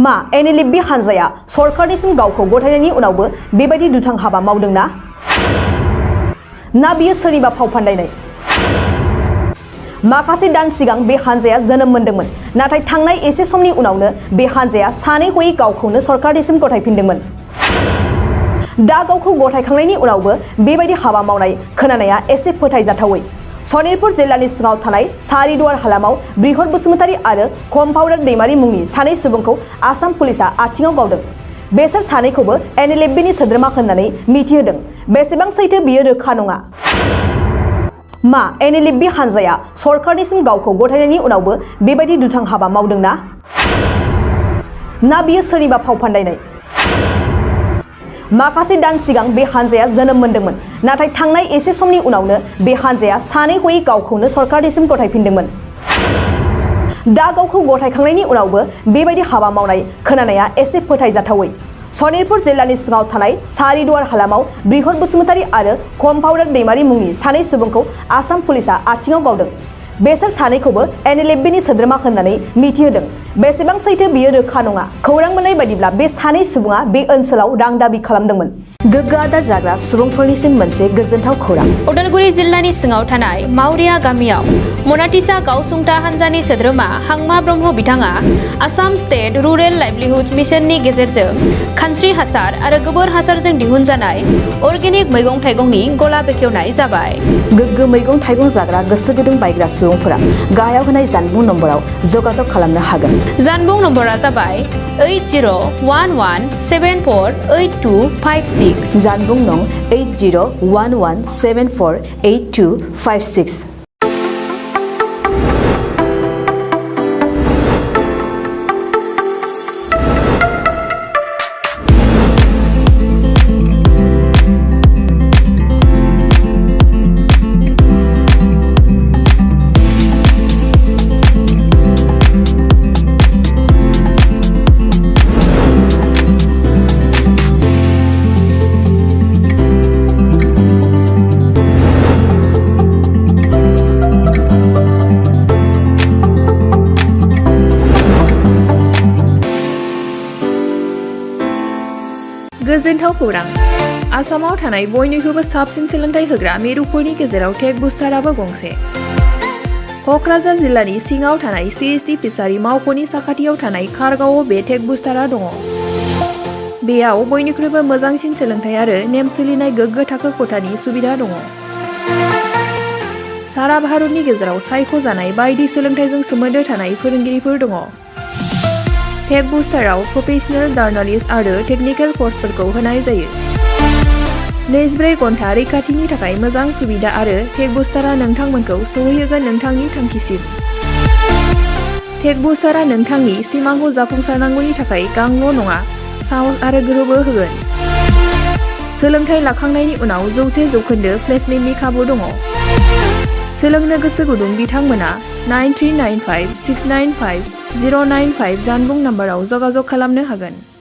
मा Nlfb हानजाया सरकारनिसिम गावखौ गथायनायनि उनावबो बेबायदि दुथां हाबा मावदोंना बियो सोरनिबा फाव फान्दायनाय माखासे दान सिगां बे हानजाया जोनोम मोनदोंमोन नाथाय थांनाय एसे समनि उनावनो बे हानजाया सानै हयै गावखौनो सरकारनिसिम गथायफिनदोंमन दा गावखौ गथायखांनायनि उनावबो बेबायदि हाबा मावनाय खोनानाया एसे फोथायजाथावै सनितपुर जिल्लानि सिङाव थानाय सारिदुवार हालामाव बृहद बसुमतारी आरो कम्पाउडार दैमारी मुंनि सानै सुबुंखौ आसाम पुलिसा आथिङाव गावदों बेसोर सानैखौबो Nlfbनि सोद्रोमा होननानै मिथिहोदों बेसेबां सैथो बियो रोखा नङा मा Nlfb हानजाया सरकारनिसिम गावखौ गथायनायनि उनावबो बेबायदि दुथां हाबा मावदोंना बियो सोरनिबा फाव फान्दायनाय माखासे दान सिगां बे हानजाया जोनोम मोनदोंमोन नाथाय थांनाय एसे समनि उनावनो बे हानजाया सानै हयै गावखौनो सरकारनिसिम गथायफिनदोंमन दा गावखौ गथायखांनायनि उनावबो बेबायदि हाबा मावनाय खोनानाया एसे फोथायजाथावै सनितपुर जिल्लानि सिङाव थानाय सारिदुवार हालामाव बृहद बसुमतारी आरो कम्पाउडार दैमारी मुंनि सानै सुबुंखौ आसाम पुलिसा आथिङाव गावदों बेसोर सानैखौबो Nlfbनि सोद्रोमा होननानै मिथिहोदों बेसेबां सैथो बियो रोखा नङा खौरां मोननाय बायदिब्ला बे सानै सुबुङा बे ओनसोलाव रां दाबि खालामदोंमोन गोग्गो आदार जाग्रा सुबुंफोरनिसिम मोनसे गोजोनथाव खौरां उदालगुरि जिल्लानि सिङाव थानाय मावरिया गामियाव मनाटिसा गावसुंथा हानजानि सोद्रोमा हांमा ब्रह्म बिथाङा आसाम स्टेट रुरेल लाइभलिहुड मिशननि गेजेरजों खानस्रि हासार आरो गोबोर हासारजों दिहुनजानाय अर्गेनिक मैगं थाइगंनि गला बेखेवनाय जाबाय गोग्गो मैगं थाइगं जाग्रा गोसो गुदुं बायग्रा सुबुंफोरा गाहायाव होनाय जानबुं नम्बराव जगाजग खालामनो हागोन जानबुं नम्बरा जाबाय 8011748256 जानबुं नं 8011748256 गोजोनथाव खौरां आसामाव थानाय बयनिख्रुइबो साबसिन सोलोंथाइ होग्रा मिरुफोरनि गेजेराव टेक बुस्टाराबो गंसे क'क्राझार जिल्लानि सिङाव थानाय CST फिसारि मावख'नि साखाथियाव थानाय खारगावआव बे टेक बुस्टारा दङ बेयाव बयनिख्रुइबो मोजांसिन सोलोंथाइ आरो नेम सोलिनाय गोग्गो थाखो खथानि सुबिदा दङ सारा भारतनि गेजेराव सायख'जानाय बायदि सोलोंथाइजों सोमोन्दो थानाय फोरोंगिरिफोर दङ टेक बुस्टाराव प्रफेशनेल जार्नालिस्ट आरो टेकनिकेल कर्सफोरखौ होनाय जायो 24 घन्टा रैखाथिनि थाखाय मोजां सुबिदा आरो टेक बुस्टारा नोंथांमोनखौ सौहैहोगोन नोंथांनि थांखिसिम टेक बुस्टारा नोंथांनि सिमांखौ जाफुंसारनांगौनि थाखाय गांल' नङा साहस आरो गोहोबो होगोन सोलोंथाइ लाखांनायनि उनाव 100% प्लेसमेन्टनि खाबु दङ सोलोंनो गोसो गुदुं बिथांमोना 9395695095 जानबुं नाम्बाराव जगाजग खालामनो हागोन